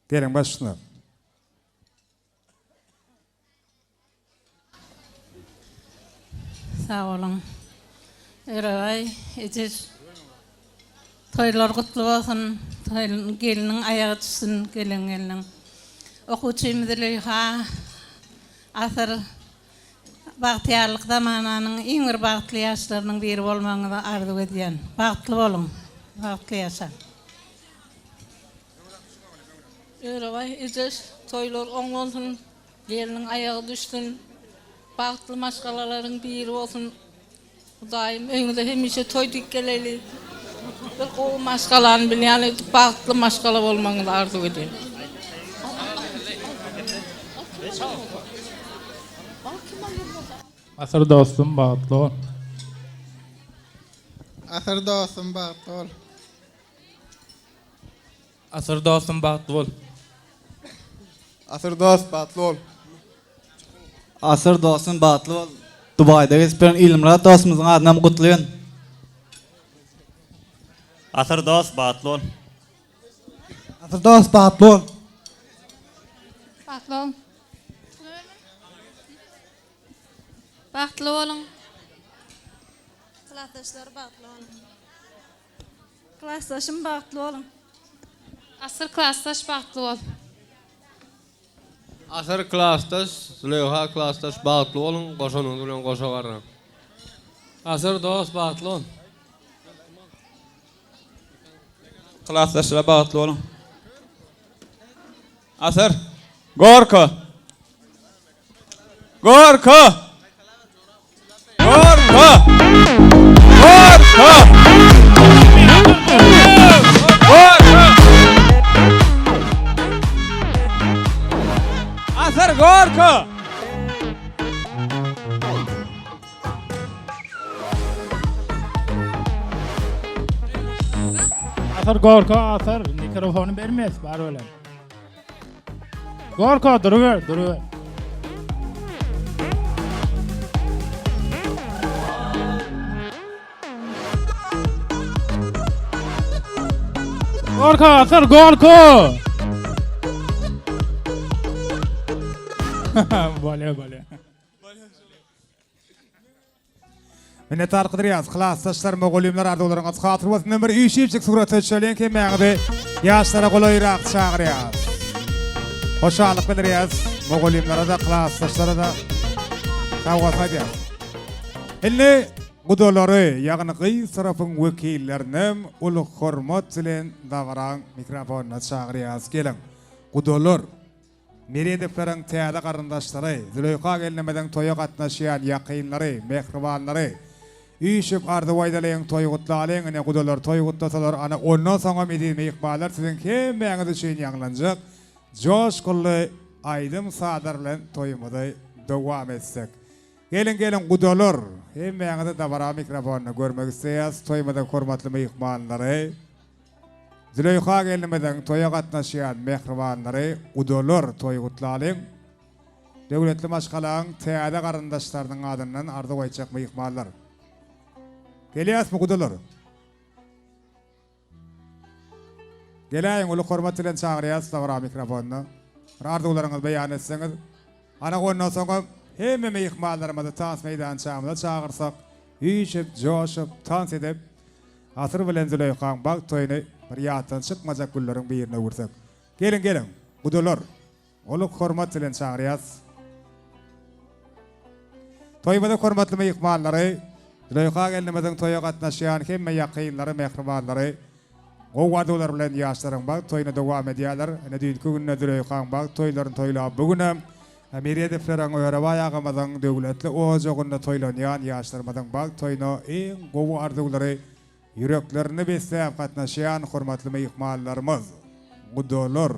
Geliň baş üstüne. Sag boluň. Örebaý eje toýlar gutly bolsun. Toý geliniň aýagy düşsün gelen gelniň. Okuwçymyz Züleýha Asyr bagtyýarlyk zamananyň iň bir bagtly ýaşlarynyň biri bolmagyňyzy arzuw edýän. Bagtly boluň. Bagtly ýaşaň. Örebaý eje toýlar oň bolsun. Gelniň aýagy düşsün. Bagtly maşgalalaryň biri bolsun. Hudaýym öýüňize hemişe toý dik geleýli. Bir gowy maşgalany bilýän edip bagtly maşgala bolmagyňyzy arzuw edýän. Asyr dostum bagtly bol. Asyr dostum bagtly bol. Asyr dostum bagtly bol. Asyr dost bagtly bol. Asyr dostum bagtly bol. Dubaýda gezip ýören Ilmyrat dostumyzyň adynam gutlaýan. Asyr dost bagtly bol. Asyr dost bagtly bol. Bagtly boluň. Bagtly boluň. Klasdaşlar bagtly boluň. Klasdaşym bagtly boluň. Asyr klasdaş bagtly bol. Asyr klasdaş Züleýha klasdaş bagtly boluň goşanyňyz bilen goşa garraň. Asyr dost bagtly bol. Klasdaşlar bagtly boluň. Asyr. Gorka. Gorka! Gorka! Gorka! Gorka! Asyr gorka! Asyr gorka asyr mikrofony bermes bar bilen. Gorka duruber duruber. Gorka asyr gorka. Bolýa bolýa. Minnetdar Gydyrýaz, klasdaşlar, mugallymlar arzuwlaryňyz hasyl bolsun. Indi bir üýşüpjik surata düşeliň, hemmäňizi ýaşlara golaýrak çagyrýas. Hoşallyk bildirýäs mugallymlara-da, klasdaşlara-da sag bolsun aýdýas. Indi gudalary, ýagny gyz tarapyň wekillerinem uly hormat bilen dabaraň mikrofonyna çagyrýas. Geliň, gudalar! Meredowlaryň täze garyndaşlary, Züleýha gelnimiziň toýa gatnaşýan ýakynlary, mähribanlary, üýşüp arzuw aýdalyň, toý gutlalyň, ine gudalar toý gutlasalar, ana ondan soňam eziz myhmanlar siziň hemmäňiz üçin ýaňlanjak joşgunly aýdym-sazlar bilen toýumyzy dowam etsek. Geliň, geliň gudalar, hemmäňizi dabara mikrofonynda görmek isleýäs, toýumyzyň hormatly myhmanlary. Züleýha gelnimiziň toýa gatnaşýan mähribanlary gudalar toý gutlalyň. Döwletli maşgalaň täze garyndaşlarynyň adyndan arzuw aýtjak myhmanlar. Gelýäsmi gudalar? Geläýiň uly hormat bilen çagyrýas dabara mikrofonyna. Bir arzuwlaryňyzy beýan etseňiz. Ana ondan soňam hemme myhmanlarymyzy tans meýdançamyza çagyrsak, üýşüp, joşup, tans edip, Asyr bilen Züleýhaň bagt toýuny bir ýatdan çykmajak günleriň birine öwürsek. Geliň, geliň, gudalar! Uly hormat bilen çagyrýas. Toýumyzyň hormatly myhmanlary, Züleýha gelnimiziň toýa gatnaşýan hemme ýakynlary, mähribanlary gowy arzuwlar bilen ýaşlaryň bagt toýuny dowam edýärler. Ine düýnki günde Züleýhaň bagt toýlaryny toýlap, bu günem Meredowlaryň Örebaý agamyzyň döwletli ojagynda toýlanýan ýaşlarymyzyň bagt toýuna iň gowy arzuwlary ýüreklerinde besläp gatnaşýan hormatly myhmanlarymyz, gudalar!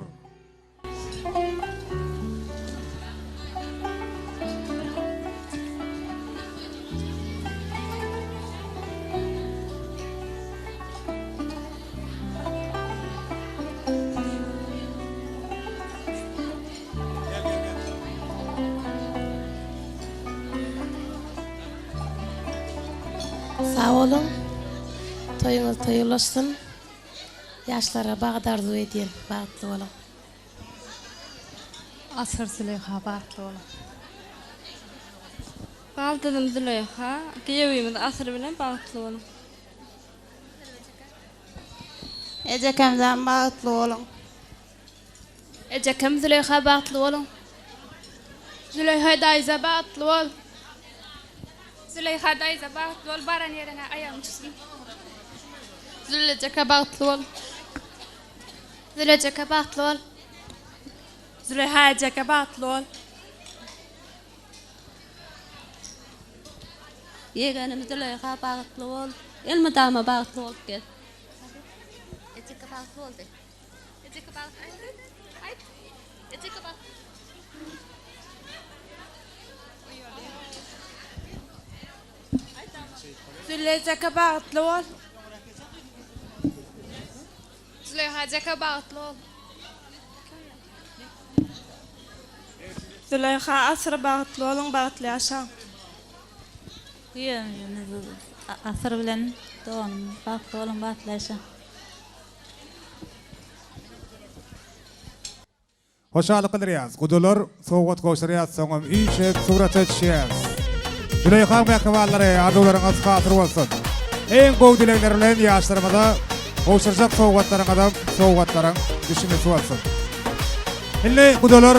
Sag boluň. Toýuňyz toý ulaşsyn. Ýaşlara bagt arzuw edýän. Bagtly boluň. Asyr Züleýha bagtly boluň. Baldyzym Züleýha, giýewimiz Asyr bilen bagtly boluň. Ejekemjan bagtly boluň. Ejekem Züleýha bagtly boluň. Züleýha daýza bagtly bol. Züleýha daýza bagtly bol baran ýeriňe aýagyň düşsün. Zülejeke bagtly bol. Zülejeke bagtly bol. Züleýha ejeke bagtly bol. Ýegenim Züleýha bagtly bol. Elmydama bagtly bolup gez. Ejeke bagtly boldy. Ejeke bagtly boldy. Aýt. Ejeke bagtly. Zülejeke bagtly bol. Züleýha jeke bagtly bol. Züleýha Asyr bagtly boluň bagtly ýaşaň. Giýewimiz Asyr bilen doganym bagtly boluň bagtly ýaşaň. Hoşallyk bildirýäs. Gudalar sowgat gowşurýas soňam üýşüp surata düşýäs. Züleýhaň mähribanlary arzuwlaryňyz hasyl bolsun. Iň gowy dilegler bilen ýaşlarymyza gowşurjak sowgatlaryňyzam sowgatlaryň düşümlisi bolsun. Indi gudalar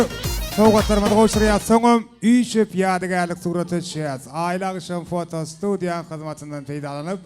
sowgatlarymyzy gowşurýas soňam üýşüp ýadygärlik surata düşýäs. Aýly agşam foto studiýaň hyzmatyndan peýdalanyp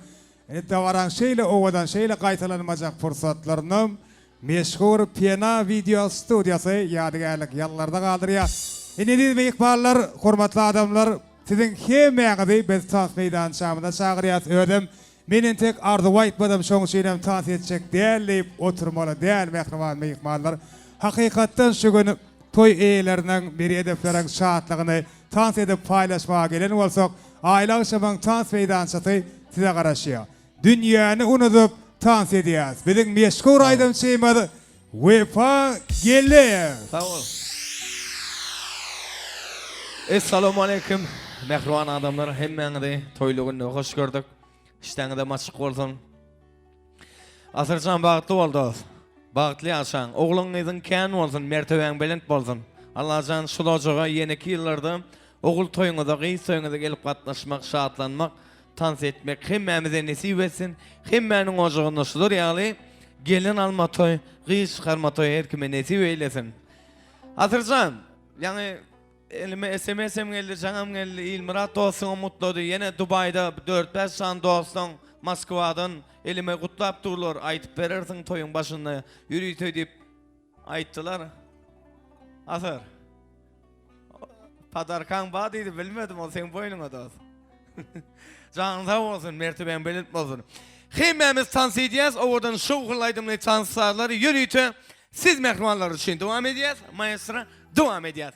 indi dabaraň şeýle owadan şeýle gaýtalanmajak pursatlarynam Meşhur Pena wideo studiýasy ýadygärlik ýazgylarda galdyrýar. Indi eziz myhmanlar, hormatly adamlar, siziň hemmäňizi biz tans meýdançamyza çagyrýas. Özem men entek arzuw aýtmadym, şoň üçinem tans etjek däl diýip oturmaly däl mähriban myhmanlar. Hakykatdan şu gün toý eýeleriniň, Meredowylaryň şatlygyny tans edip paýlaşmaga gelen bolsak, Aýly agşamyň tans meýdançasy size garaşýar. Dünýäni unudyp tans edýäs. Biziň meşhur aýdymçymyz Wepa Geldiýew. Sag bol. Essalawmaleýkim mähriban adamlar hemmäňizi toýly günde hoş gördük. Işdäňizem açyk bolsun. Asyrjan bagtly bol dos. Bagtly ýaşaň. Ogluň gyzyň kän bolsun, mertebäň belent bolsun. Allajan şul ojaga ýeneki ýyllarda ogul toýuňyza, gyz toýuňyza gelip gatnaşmak, şatlanmak Tans etmek hemmämize nesip etsin. Hemmäniň ojagynda şular ýaly gelin alma toý, gyz çykarma toý her kime nesip eýlesin. Asyrjan, ýaňy elime sms hem geldi, jaňam geldi. Ilmyrat dostuňam gutlady. Ýene Dubaýda 4-5 sany dostuň Moskwadan elime gutlap durlar. Aýdyp berersiň toýuň başynda ýörite diýip aýtdylar. Asyr. Podarkaň bar diýdi, bilmedim, ol seň boýnuňa dos. Janyň sag bolsun, mertebäň belent bolsun. Hemmämiz tans edýäs, owadan şowhunly aýdymly tans sazlary ýörite siz mähribanlar üçin dowam edýäs. Maestro dowam edýäs.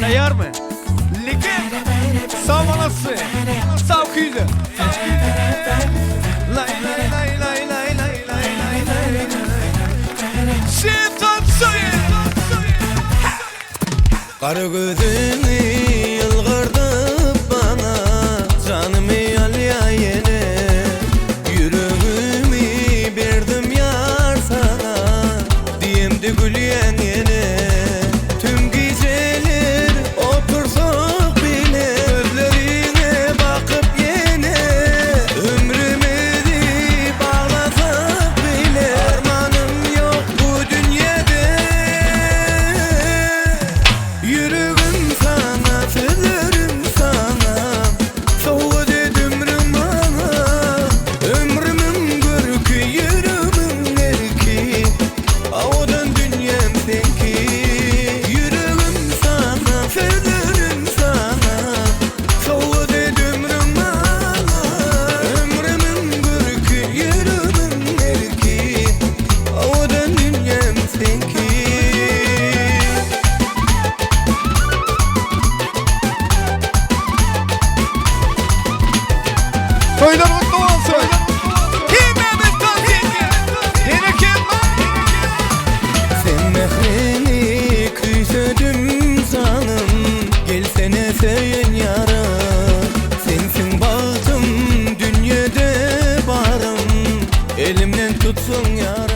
Taýýarmy? Legenda! Sag bolasy! Sag küýze! Lay lay lay lay lay lay lay lay lay lay. Sen tansaýyn! Gara gözüňi ýylgyrdyp maňa, Janymy alýa ýene. Ýüregimi berdim ýar saňa, Diýemde gülýäň ýene. Tüm gijeler otursak bile, Gözleriňe bakyp ýene. Ömrümizi baglasak bile, Armanym ýok bu dünýede. Ýüregim saňa, sözlerim saňa, Sowgat et ömrüň maňa. Ömrümiň görki, ýüregimiň erki, Owadan dünýäm seňki. Ýüregim saňa, sözlerim saňa, Sowgat et ömrüň maňa. Ömrümiň görki, ýüregimiň erki, Owadan dünýäm seňki. Toýlar gutly bolsun. Hemmämiz tans edýäs. Bereket. Sen mähriňi küýsedim janym, Gelsene söýen ýarym. Sensiň bagtym dünýede barym, Elimden tutsaň ýarym.